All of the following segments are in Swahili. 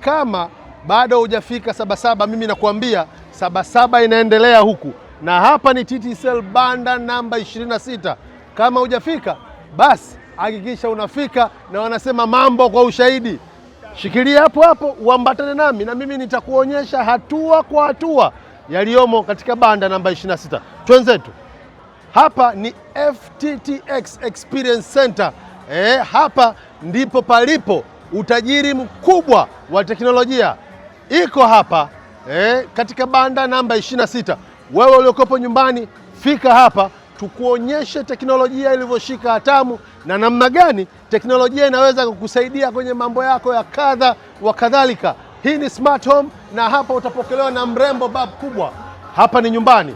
Kama bado hujafika Sabasaba, mimi nakuambia Sabasaba inaendelea huku, na hapa ni TTCL banda namba 26. Kama hujafika basi hakikisha unafika, na wanasema mambo kwa ushahidi. Shikilia hapo hapo, uambatane nami na mimi nitakuonyesha hatua kwa hatua yaliyomo katika banda namba 26. Twenzetu. Hapa ni FTTX Experience Center. Hapa ndipo palipo utajiri mkubwa wa teknolojia iko hapa katika banda namba 26. Wewe uliokopo nyumbani, fika hapa tukuonyeshe teknolojia ilivyoshika hatamu na namna gani teknolojia inaweza kukusaidia kwenye mambo yako ya kadha wa kadhalika. Hii ni smart home, na hapa utapokelewa na mrembo bab kubwa. Hapa ni nyumbani,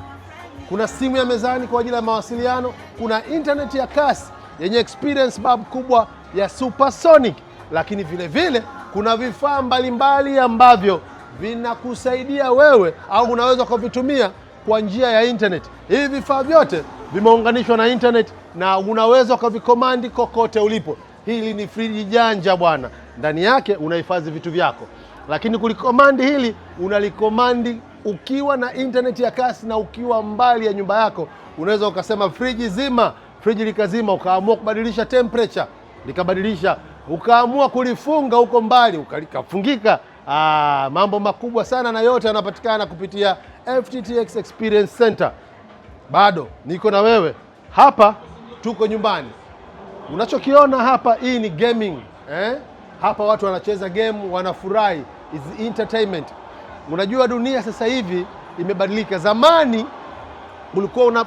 kuna simu ya mezani kwa ajili ya mawasiliano, kuna internet ya kasi yenye experience bab kubwa ya supersonic, lakini vile vile kuna vifaa mbalimbali ambavyo vinakusaidia wewe au unaweza kuvitumia kwa njia ya internet. Hivi vifaa vyote vimeunganishwa na internet na unaweza ukavikomandi kokote ulipo. Hili ni friji janja bwana, ndani yake unahifadhi vitu vyako, lakini kulikomandi hili unalikomandi ukiwa na internet ya kasi na ukiwa mbali ya nyumba yako. Unaweza ukasema friji zima, friji likazima, ukaamua kubadilisha temperature likabadilisha, ukaamua kulifunga huko mbali likafungika. Ah, mambo makubwa sana, na yote yanapatikana kupitia FTTX Experience Center. Bado niko na wewe hapa, tuko nyumbani. Unachokiona hapa, hii ni gaming eh? Hapa watu wanacheza game, wanafurahi, is entertainment. Unajua dunia sasa hivi imebadilika. Zamani ulikuwa una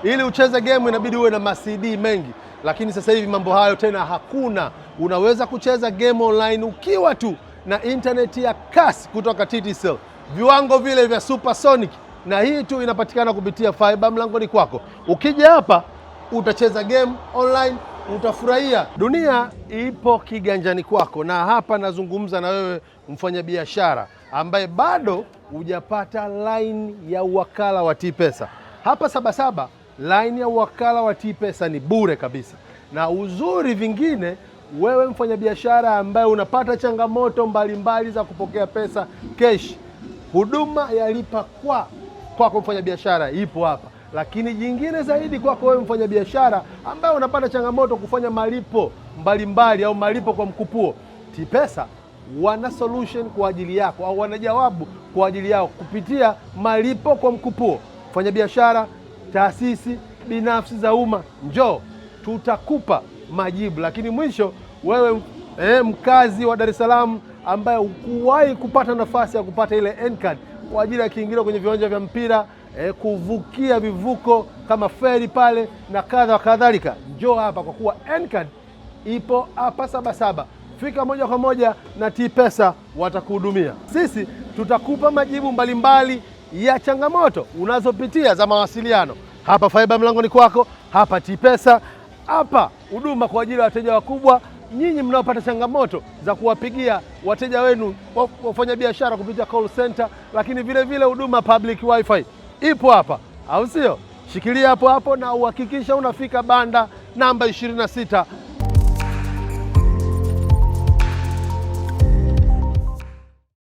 ili ucheze game inabidi uwe na ma CD mengi, lakini sasa hivi mambo hayo tena hakuna. Unaweza kucheza game online ukiwa tu na internet ya kasi kutoka TTCL, viwango vile vya supersonic, na hii tu inapatikana kupitia fiber mlangoni kwako. Ukija hapa utacheza game online, utafurahia. Dunia ipo kiganjani kwako, na hapa nazungumza na wewe mfanyabiashara ambaye bado hujapata line ya uwakala wa T-Pesa. Hapa Sabasaba line ya uwakala wa T-Pesa ni bure kabisa, na uzuri vingine, wewe mfanyabiashara ambaye unapata changamoto mbalimbali mbali za kupokea pesa cash, huduma ya lipa kwa kwako mfanyabiashara ipo hapa. Lakini jingine zaidi kwako wewe mfanyabiashara ambaye unapata changamoto kufanya malipo mbalimbali au malipo kwa mkupuo, T-Pesa wana solution kwa ajili yako au wana jawabu kwa ajili yao kupitia malipo kwa mkupuo. Mfanyabiashara, taasisi binafsi za umma, njoo tutakupa majibu. Lakini mwisho wewe mkazi wa Dar es Salaam ambaye hukuwahi kupata nafasi ya kupata ile N-card kwa ajili ya kiingilio kwenye viwanja vya mpira kuvukia vivuko kama feri pale na kadha wa kadhalika, njoo hapa kwa kuwa N-card ipo hapa Sabasaba. Fika moja kwa moja na T-Pesa watakuhudumia. Sisi tutakupa majibu mbalimbali ya changamoto unazopitia za mawasiliano. Hapa fiber mlangoni kwako, hapa T-Pesa, hapa huduma kwa ajili ya wateja wakubwa, nyinyi mnaopata changamoto za kuwapigia wateja wenu wafanyabiashara kupitia call center, lakini vile vile huduma public wifi ipo hapa, au sio? Shikilia hapo hapo na uhakikisha unafika banda namba 26.